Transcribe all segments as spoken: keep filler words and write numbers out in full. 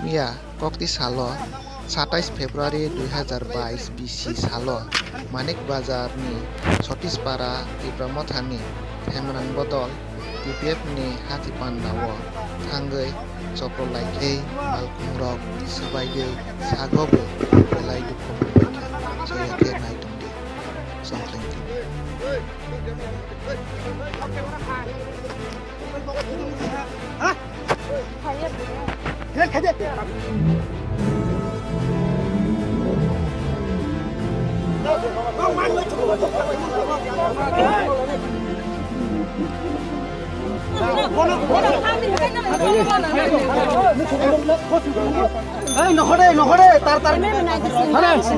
Miya kokti salo satais February dui hazar bais bisi salo Manik Bazar ni Sotis Para Tipra Motha ni Themrang bodol T P F ni hati panda o thangwi chopro laikhe balkhung rok swbaigwi sago bo belai dukhu. Joya khe nai tongdi. Songkhleng tongdi. Ei, nokhore, nokhore, tar, tar. Nice.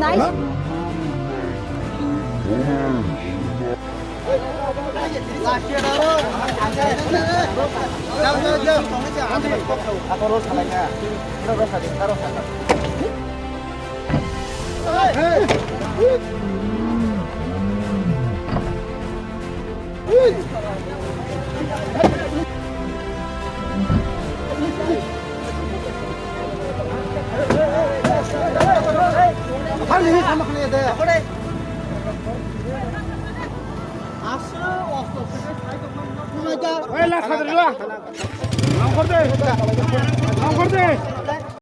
Hey, la, khadri la. Nongkhor de. Nongkhor de.